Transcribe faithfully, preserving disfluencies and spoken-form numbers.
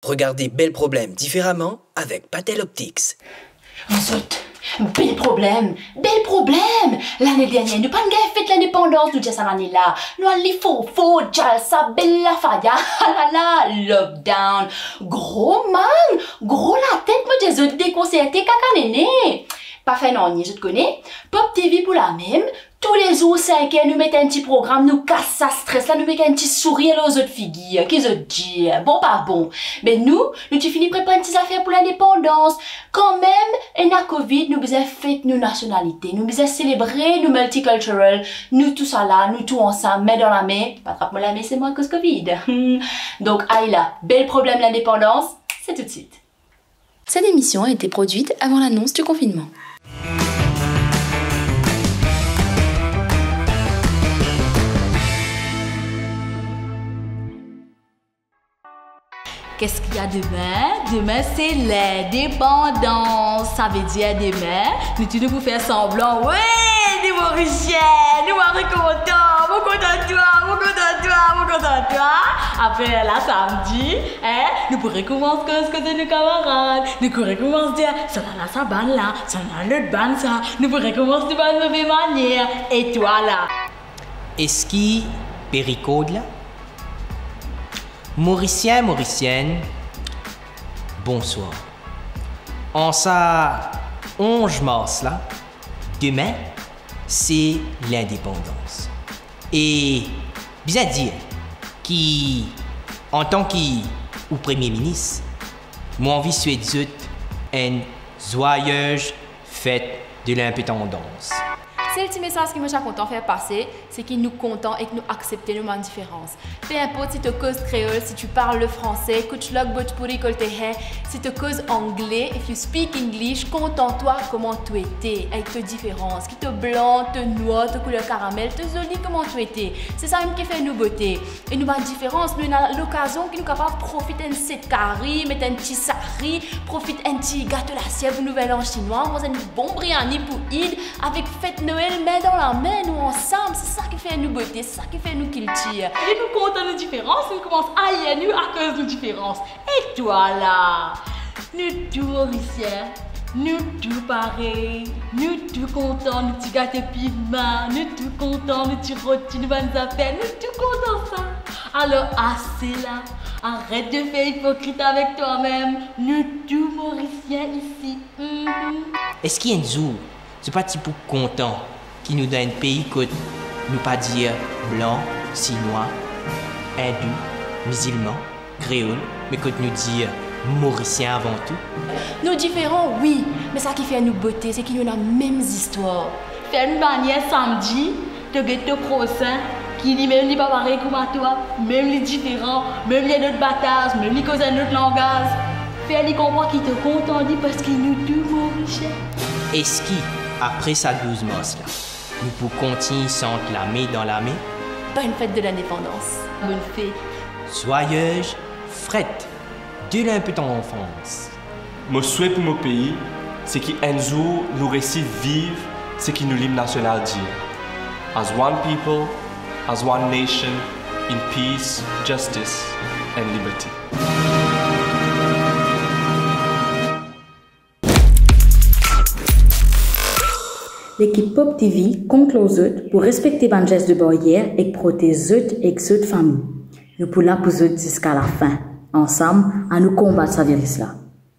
Regardez Bel Problème différemment avec Patel Optics. Zot, bel problem, bel problem! Lane dernie, nou pa'nn gagn fet lindepandans, nou dir sa lane la. Nou al li for for, djalsa, bel lafaya, alala, lockdown. Gro mang, gro latet, mo dir zot, dekonserte, kaka nene. Pa fer nanye, zot kone. Pop T V pou la mem, toulezour sink er, nou met enn ti program, nou kas sa stres la, nou met enn ti sourir lor zot figir. Ki zot dir? Bon, pa bon? Be nou, nou ti fini prepar enn ti zafer pou lindepandans. Kanmem, ena covid, nou bizin fet nou nasionalite, nou bizin selebre nou multicultural, nou tou sala, nou tou ansam, min dan lame. Pa trap mo lame, se mwa koz covid. Donk, ay la, bel problem lindepandans, se toutswit. Cette émission a été produite avant l'annonce du confinement. Qu'est-ce qu'il y a demain? Demain, c'est l'indépendance. Savedir dime, nou tou nou pou fer sanblan. Wey, nou Morisien, nou mari kontan, mo kontan twa, mo kontan twa, mo kontan twa. Apre la, samdi, hein, nou pou rekoumans koz kot nou kamarad. Nou pou rekoumans dir, sa la, la, sa bann la, sa la, lot bann sa. Nou pou rekoumans nou bann move manier. E twa la? Eski pe rekord la? Morisien, Morisienn, bonswar. An sa onz mars la, dime, se lindepandans. E bizin dir ki, antan ki ou Premie Minis, mo anvi swet zot enn zwayeuz fet de lindepandans. Sel ti mesaz ki mo ti a kontan fer pase, se ki nou kontan ek nou aksepte nou bann diferans. Pe inport si to koz kreol, si tu parles le français, kuch lok bhojpuri kolte hai, si to koz angle, if you speak English, kontan twa kouma to ete, avek to diferans, ki to blan, to nwar, to kouler karamel, to zoli, kouma to ete. Se sa mem ki fer nou bote. E nou bann diferans, nou ena lokazion ki nou kapav profit enn set kari, met enn ti sari, profit enn ti gato lasyer pou Nouvel An sinwa, manz enn bon briani pou Eid, avek fet Noel, min dan lame, nou ansam, se sa ki fer nou bote, se sa ki fer nou kiltir. E nou kontan nou diferans, nou koumans ayer nou akoz nou diferans. E twa la? Nou tou Morisien, nou tou parey, nou tou kontan nou ti gato pima, nou tou kontan nou ti roti, nou bann zafer, nou tou kontan sa. Alor, ase la, aret de fer ipokrit avek twa mem, nou tou Morisien isi. Mhm. Eski enn zour, zot pa ti pou kontan ki nou dan enn pei kot nou pa dir blan, sinwa, indou, mizilman, kreol, me kot nou dir Morisien avan tou? Nou diferan, wi, me sa ki fer nou bote, se ki nou ena mem zistwar. Fer enn banier samdi, to get to prosin, ki limem li pa parey kouma twa, mem li diferan, mem li enn lot bataz, mem li koz enn lot langaz. Fer li konpran ki to kontan li, parski nou tou Morisien. Eski apre sa douz mars la, nou pou kontign sant lame dan lame? Bonne fête de l'indépendance. Bonne fête. Zwayeuz fet de lindepandans. Mo swet pou mo pei, se ki enn zour nou resi viv seki nou lim nasional dir: As one people, as one nation, in peace, justice and liberty. Lekip Pop T V kont lor zot pou respekte bann zes de baryer ek protez zot ek zot fami. Nou pou la pou zot ziska lafin. Ansam, anou konbat sa viris la.